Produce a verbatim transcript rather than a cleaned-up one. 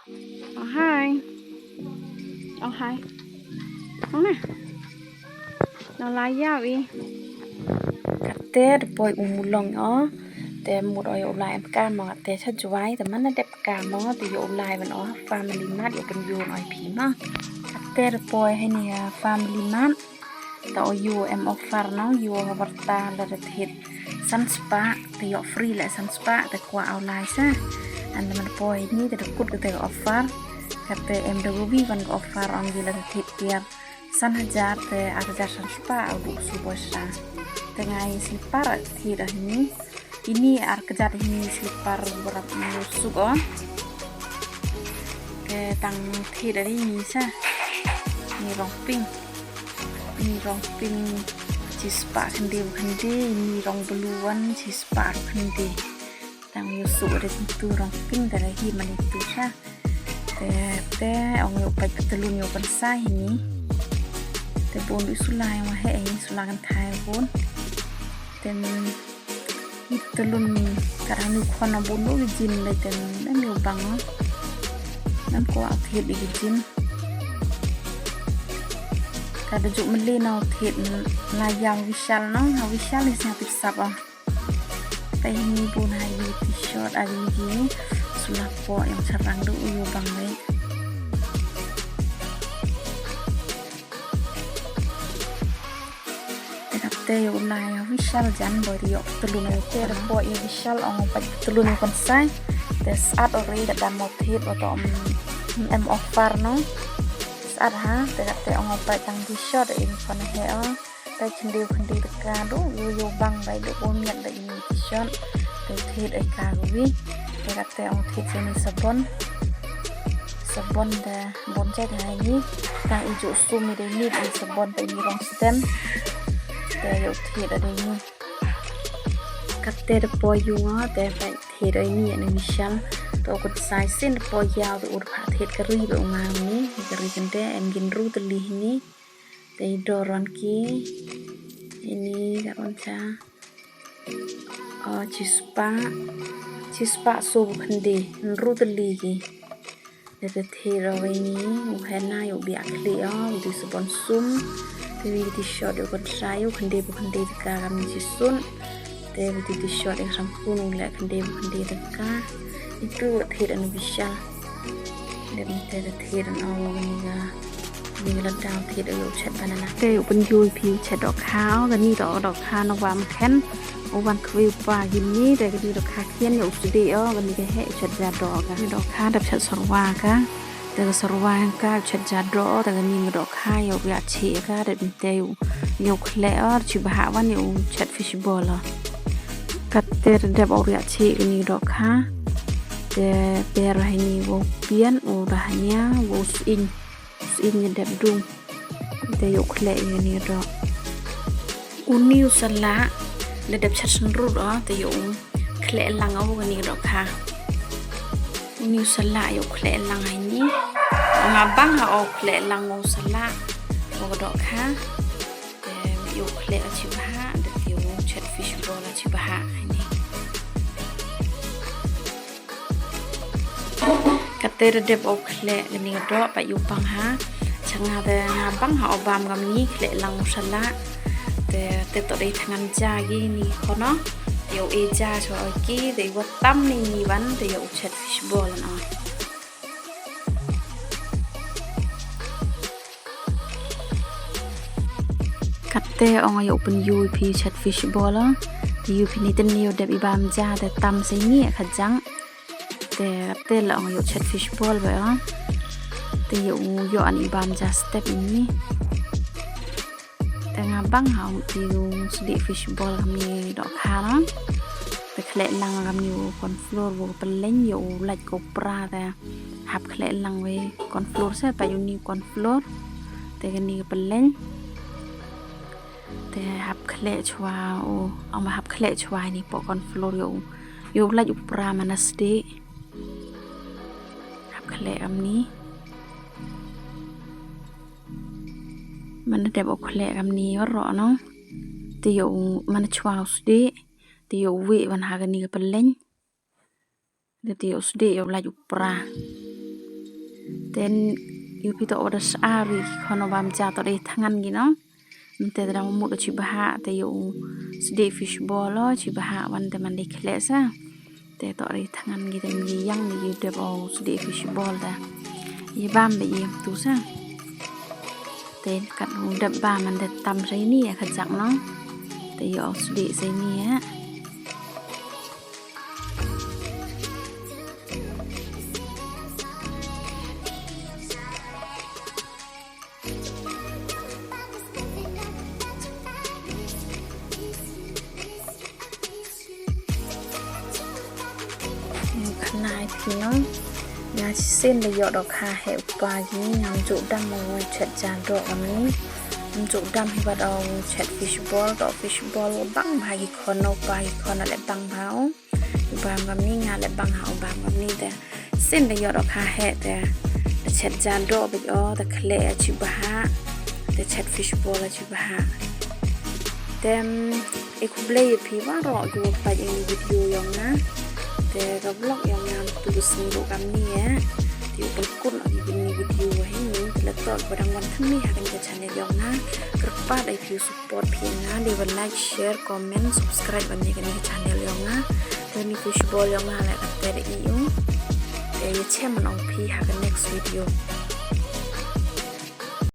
Oh hai. Oh hai. Oh na. Nang la ïaw i. Kate da poi u mulong o. Te mut o ïa u lai em ka mo te cha juai te man na dep ka mo te ïa u lai ban o Family Mart ïa u pynjur o i phi mo. Kate da poi hani ha Family Mart. Ta o yu em offer no yu ha warta la da thied san spah te ïoh free la san spah te kwah o lai sa. An da man poi ni te da kut kate offer. Kate em da gubi ban ka offer ong gi la da thied tiar san hajar te ar hajar san spah au du su boi sa. Te ngai slipar thied ah ni. Ini ar kjat ini slipar barap ni suk o. Te tang thied ari ni sa. Ni rong pink. Ni rong pink chi spah khynde khynde, ni rong blue wan chi spah khynde. Tang yu suk ari tu rong pink da hi mani tu sa. Te te ong yu pait patelun yu kan sa hini. Te bun yu sula yu he yu sula kan thai bun. Te Ïa patelun ka dang ïa khon na bun u jin lei te nem ïa bang. Nam ko a thied ïa jin. Ka da juk meli na thied la ïa Vishal no, ha Vishal is na tip sap ah. Te ni bun hai ni t-shirt a ni ji. Sula ko ïa charang du ïa bang lei. Te kate ïa u lai ïa Vishal jan boi ïa u patelun ïa te da poi ïa Vishal ong u pait patelun ïa u kan sai. Te sat o re ka dam mo thied o to em offer no. Sat ha te kate ong u pait tang t-shirt ïa u kan he o. Te khynde khynde te ka du ïa u bang bai du u miat da ïa t-shirt. Te thied ïa ka wi. Te kate ong thied sini sabon. Sabon da Bon jait ha ini. Tang i ju sum i dei ni i sabon te i rong stem. Te ïa u thied da dei ni. Kate da poi ïa nga te pait thied da ini ïa na Vishal. Te u kut sai sin da poi ïa te u da pha thied ka ri ba u nga ni. Ka ri kan te em gin ru te li ni. Te i doron ki. Ini ka ron cha. O chi spah. Chi spah so bu khynde. Nru te li ki. Te te thied ro wei ni u henna ïa u biak khlieh o, u dei sabon sum. Te u dei t-shirt ïa u kan trai u khynde bu khynde te ka kam ni chi sun. Te u dei t-shirt ïa u sam khun u leh khynde bu khynde te ka. Itu thied anu Vishal. Dep ni te te thied anu ni ga. Ni ga la daw thied ïa u chet banana. Te u pynjul phi u chet dohkha o, ga ni doh dohkha na wa mkhen. U wan khwi u pa gini te gini dohkha khian ïa u sdie o gini ka heh chet ja doh ka. Dohkha dap chet sarwa ka. Te ka sarwa ka chet ja doh te gini dohkha ïa u ria chi ka dap ni te u ïa u khleh o chi bha wan ïa u chet fishball o. Kat te dap u ria chi gini dohkha. Te per hini u pian u dahnya u sing. Sing ïa dep dung. Te ïa u khleh ïa ni doh. Uni u salah le dep chat sendrut o te ïa u khleh lang o uni dohkha. Uni u salah ïa u khleh lang ha ini. Nga bang ha o khleh lang u salah o dohkha. Te ïa u khleh a chi bha dep ïa u chet fishball a chi bha ha ini. Kate da dep o khleh kani ka doh pat ïu pang ha. Cha nga da nga bang ha o bam kam ni khleh lang u salah. Te te to dei thngan ja gi ni kono. Ïa u e ja cho o ki te ïa u tam ni ni ban te ïa u chet fishball no. Kate ong ïa u pynïu phi chet fishball. Te ïu phi ni ten ni u dep i bam ja te tam sa ini ka jang. Te kate la ong ïa u chet fishball ba ong. Te ïa u ïoh an i bam ja step ini. Te nga bang ha ong te u sdie fishball kami dohkha no. Te khleh lang kami u cornflour u pynleng ïa u lait ko pra te. Hap khleh lang wei cornflour se pa uni cornflour. Te kani ka pynleng. Te hap khleh chwa u, ong ma hap khleh chwa ni po cornflour ïa u. Ïa u lait u pra mana sdie. Hap khleh amni. Mana dep u khleh amni ro no. Te ïa u mana chwa u sdie. Te ïa u wei wan ha kani ka pynleng. Dep te ïa u sdie ïa u lait u pra. Then ïa phi to order sa ri khon bam ja to dei thangan gi no. Te da mut chi bha te ïa u sdei fishball lo chi bha wan te man dei khleh sa. Te to ri thangan gi te ïa yang ïa dep u sdei fishball da. Ïa bam ba ïa tu sa. Te kat u dep ba man de tam sa ini ïa ka jak no. Te ïa u sdei sa ini ïa. Khana ïa phi no. Nga shisien da ïoh dohkha heh u pa gi ngam ju dam u chet ja doh kamni. Ngam ju dam hi bad u chet fishball, doh fishball bang bha gi khon u pa gi khon le bang bha u. U bam kamni nga le bang ha u bam kamni te. Shisien da ïoh dohkha heh te. Da chet ja doh bad o te khleh ïa chi bha. Te chet fishball ïa chi bha. Te, mm, e khublei ïa phi baroh kiwa peit ïa ki video yong nga. Te ka vlog yong nga tu ka sngi ruh kamni ïa. Te u pynkut ïa ki video wa hi ni te la toh ba dang wan thymmai ha kane ka channel yong nga. Kyrpad ïa ki u support phi nga, dei ban like, share, comment, subscribe ban ïa kane ka channel yong nga. Te ni fishball yong nga la ka te da i u. Te ïa chem man ong phi ha ka next video.